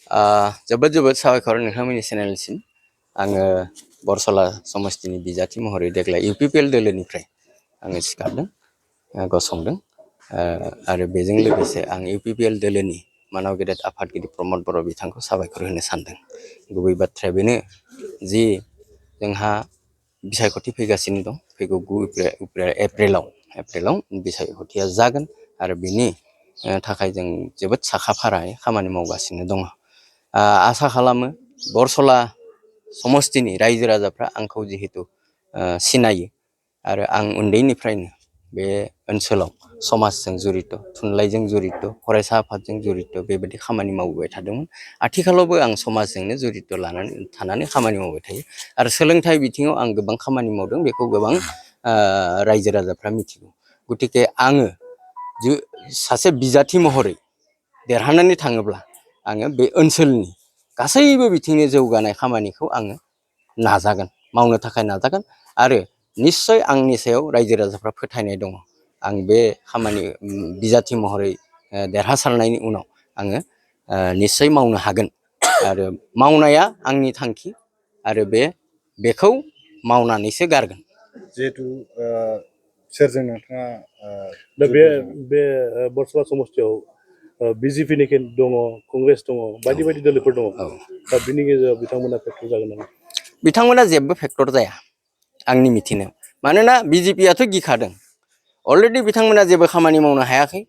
जोबोद जोबोद साबायखर नोंथांमोननि चेनेलसिम आङो बरसला समस्तिनि बिजाथि महरै देग्लाय इउपिपिएल दोलोनिफ्राय आङो सिखारदों गसंदों आरो बेजों लोगोसे आं इउपिपिएल दोलोनि मानाव गेदेर आफादगिरि प्रमद बर' बिथांखौ साबायखर होनो सानदों। गुबै बाथ्राया बेनो जि जोंहा बिसायख'थि फैगासिनो दं फैगौ 9 एप्रिलाव बिसायख'थिया जागोन आरो बेनि थाखाय जों जोबोद साखाफारायै खामानि मावगासिनो दङ। आसा खालामो बरसला समस्तिनि रायजो राजाफ्रा आंखौ जिहेतु सिनायो आरो आं उन्दैनिफ्रायनो बे ओनसोलाव समाजजों जड़ित थुनलाइजों जड़ित फरायसा आफादजों जड़ित बेबायदि खामानि मावबोबाय थादोंमोन। आथिखालावबो आं समाजजोंनो जड़ित थानानै खामानि मावबाय थायो आरो सोलोंथाइ बिथिङाव आं गोबां खामानि मावदों बेखौ गोबां रायजो राजाफ्रा मिथिगौ। गतिके आङो सासे बिजाथि महरै देरहानानै थाङोब्ला आङो बे ओनसोलनि गासैबो बिथिंनि जौगानाय खामानिखौ आङो नाजागोन मावनो थाखाय नाजागोन आरो निश्चय आंनि सायाव रायजो राजाफ्रा फोथायनाय दङ। आं बे खामानि बिजाथि महरै देरहासारनायनि उनाव आङो निश्चय मावनो हागोन आरो मावनाया आंनि थांखि आरो बेखौ मावनानैसो गारगोन। जिहेतु सोरजों नोंथाङा बे बरसला समस्तियाव बिजेपि दङ कंग्रेस दङ बायदि बायदि दोलोफोर दङ दा बिनि गेजेराव बिथांमोना फेक्टर जागोन नामा? बिथांमोना जेबो फेक्टर जाया आंनि मिथिनायाव। मानोना बिजेपियाथ' गिखादों अलरेडि बिथांमोना जेबो खामानि मावनो हायाखै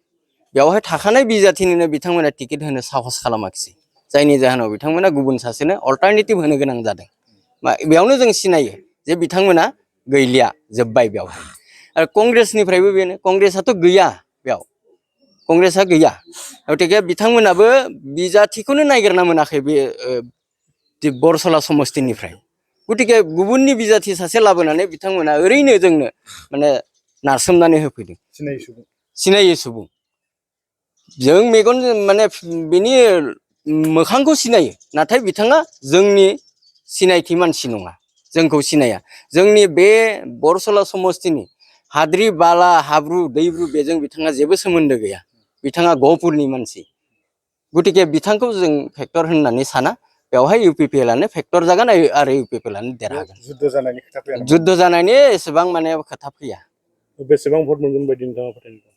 बेवहाय थाखानाय बिजाथिनिनो बिथांमोना टिकेट होनो साहस खालामाखिसै जायनि जाहोनाव बिथांमोना गुबुन सासेनो अल्टारनेटिभ होनो गोनां जादों। बेयावनो जों सिनायो जे बिथांमोना गैलिया जोब्बाय बेवहाय। आरो कंग्रेसनिफ्रायबो बेनो कंग्रेसआथ' गैया बेयाव कंग्रेसआ गैया गतिके बिथांमोनाबो बिजाथिखौनो नागिरना मोनाखै बे बरसला समस्तिनिफ्राय। गतिके गुबुननि बिजाथि सासे लाबोनानै बिथांमोना ओरैनो जोंनो माने नारसोमनानै होफैदों। सिनायै सुबुं जों मेगन माने बिनि मोखांखौ सिनायो नाथाय बिथाङा जोंनि सिनायथि मानसि नङा जोंखौ सिनाया। जोंनि बे बरसला समस्तिनि हाद्रि बाला हाब्रु दैब्रु बेजों बिथाङा जेबो सोमोन्दो गैया। बिथाङा गहपुरनि मानसि गतिके बिथांखौ जों फेक्टर होननानै साना बेवहाय इउपिपिएलआनो फेक्टर जागोन आरो इउपिपिएलआनो देरहागोन। जुद्ध जानायनि एसेबां माने खोथा फैया। बेसेबां भट मोनगोन बायदि नोंथाङा फोथायदों?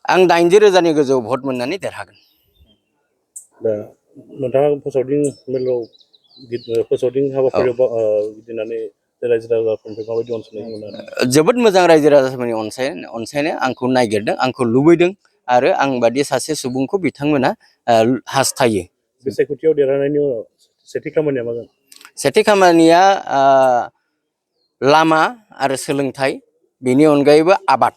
आं 80,000नि गोजौ भट मोननानै देरहागोन। दा नोंथाङा फोसावदिं हाबाफारियाव गिदिंनानै रायजो राजाफोरनिफ्राय माबायदि अनसायनाय मोनो? जोबोद मोजां रायजो राजाफोरनि अनसायनाय आंखौ नागिरदों आंखौ लुबैदों आरो आं बादि सासे सुबुंखौ बिथांमोना हास्थायो। बिसायख'थियाव देरहानायनि उनाव सेथि खामानिया मा जागोन? सेथि खामानिया लामा आरो सोलोंथाइ बेनि अनगायैबो आबाद।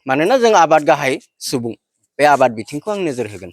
मानोना जों आबाद गाहाय सुबुं बे आबाद बिथिंखौ आं नोजोर होगोन।